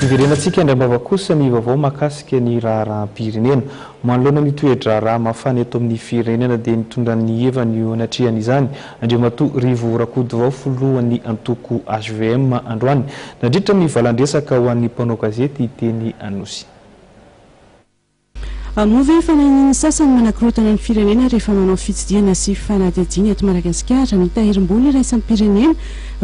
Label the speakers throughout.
Speaker 1: Hiverenantsika indray am-bava kosa ny vaovao mahakasika ny raharaham-pirenena. Manoloana ny toe-draharaha mafana eto amin'ny firenena dia nitondra ny hevany eo anatrehan'izany Andriamatoa Rivo Rakotovao filohan'ny antoko hvm androany nandritra ny valan-dresaka ho an'ny mpanao gazety teny Anosy.
Speaker 2: Moa ve efa nahinian'ny sasany manakorontana ny firenena rehefa manao fitsidihana sy fanadihadiana eto Madagasikara ny tahirim-bola iraisam-pirenena?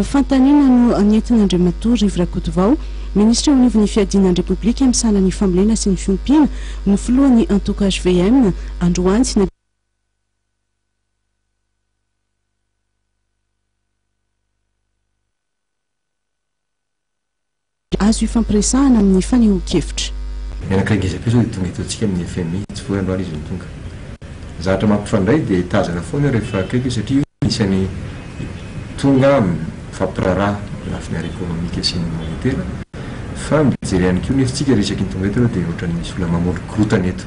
Speaker 2: Fanontaniana no nentin'Andriamatoa Rivo Rakotovao, minisitra eo anivon'ny Fiadiana ny Repoblika misahana ny fambolena sy ny fiompiana, no filohan'ny antoko hvm, androany. Azo ifampiresahana amin'ny fanehoan-kevitra.
Speaker 3: Ny anankiray ngeza be zao dia tonga eto antsika amin'ny fmi, tsy vao androany izy no tonga. Ny zavatra mampifandray dia tazana foana rehefa akaiky izy satria io anisan'ny tonga mifampiraharaha amin'ny lafiny ara-ekonomika sy ny monetera fa mijery ihany koa nefa tsika resaky ny tonga eto aloha dia ohatran'ny misy olona mamory korotana eto.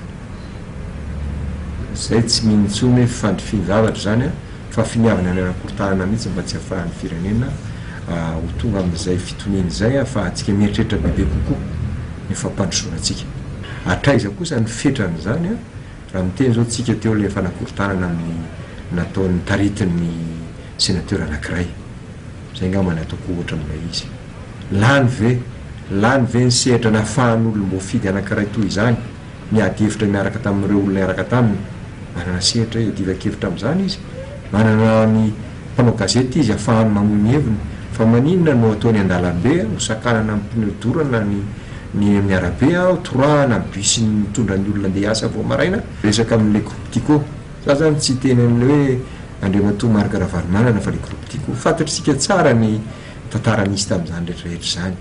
Speaker 3: Zay tsy mino intsony hoe fifandrifian-javatra izany an! fa finiavana ny hanakorontanana mihitsy mba tsy hahafahan'ny firenena ho tonga amin'izay fitoniana izay hahafahantsika mieritreritra bebe kokoa ny fampandrosoana antsika. Hatraiza kosa ny fetran'izany raha miteny izao tsika teo ilay fanakorontanana amin'ny nataon'ny taritin'ny senateur anankiray. Izay angamba ny ataoko ohatra amin'ilay izy. Lany ve? Lany ve ny sehatra nahafahan'olom-boafidy anankiray toy izany? Niady hevitra niaraka tamin'ireo olona niaraka taminy. Manana sehatra iadivan-kevitra amin'izany izy. Manana ny mpanao gazety izy ahafahany mamoy ny heviny. Fa maninona no ataony an-dalambe, ho sakanana amin'ny pneu dorana ny ny amin'ny arabe, ho torahana ny bus mitondra ny olona andeha hiasa vao maraina? Resaka amin'ilay groupe Tiko. Za zany tsy hiteny an'ilay hoe Andriamatoa Marc Ravalomanana fa ilay groupe Tiko. Fantatr'isika tsara ny tantara nisy tamin'izany rehetra rehetra izany.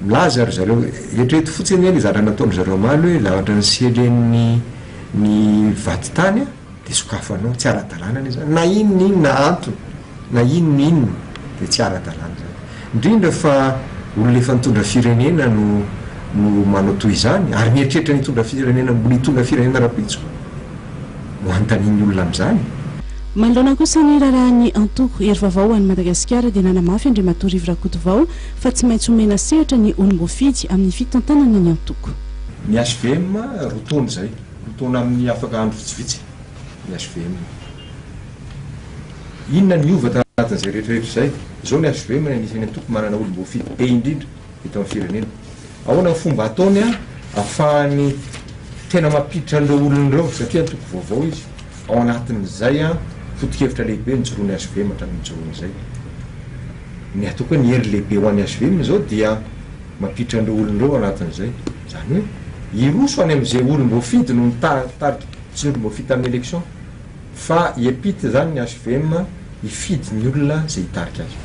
Speaker 3: Milaza ry zareo, eritrereto fotsiny anie le zavatra nataon-dry zareo omaly hoe zavatra niselen'ny ny vadintany dia sokafanao, tsy ara-dalàna anie zany, na inona inona antony, na inona inona dia tsy ara-dalàna zany. Indrindra fa olona efa nitondra firenena no no manao toy izany ary mieritreritra ny hitondra firenena mbola hitondra firenena rahampitso no anontanian'ny olona amin'izany.
Speaker 2: Manoloana kosa ny raharahan'ny antoko Hery Vaovao ho an'i Madagasikara dia nanamafy Andriamatoa Rivo Rakotovao fa tsy maintsy omena sehatra ny olom-boafidy amin'ny fitantanana ny antoko.
Speaker 3: Ny hvm roa taona izay, roa taona amin'ny afaka andro vitsivitsy ny hvm. Inona no niova tanatin'izay rehetra rehetra izay? Izao ny hvm no anisan'ny antoko manana olom-boafidy be indrindra eto amin'ny firenena. Ahoana ny fomba ataony ahafahany tena mampiditra an'ireo olona ireo satria antoko vaovao izy. Ao anatin'izay foto-kevitra lehibe nijoroan'ny hvm hatramin'ny nijoroany izay. Ny ataoko hoe ny hery lehibe ho an'ny hvm izao dia mampiditra an'ireo olona ireo ao anatin'izay. Izany hoe hiroso any amin'izay olom-boafidy no mitarika, tsy ny olom-boafidy tamin'ny élection fa hiampita izany ny hvm hifidy ny olona izay hitarika azy.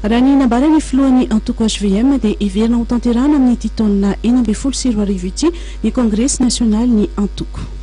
Speaker 2: Raha ny nambaran'ny filohan'ny antoko hvm dia heverina hotanterahana amin'ity taona 2016 ity ny kongresy nasionalin'ny antoko.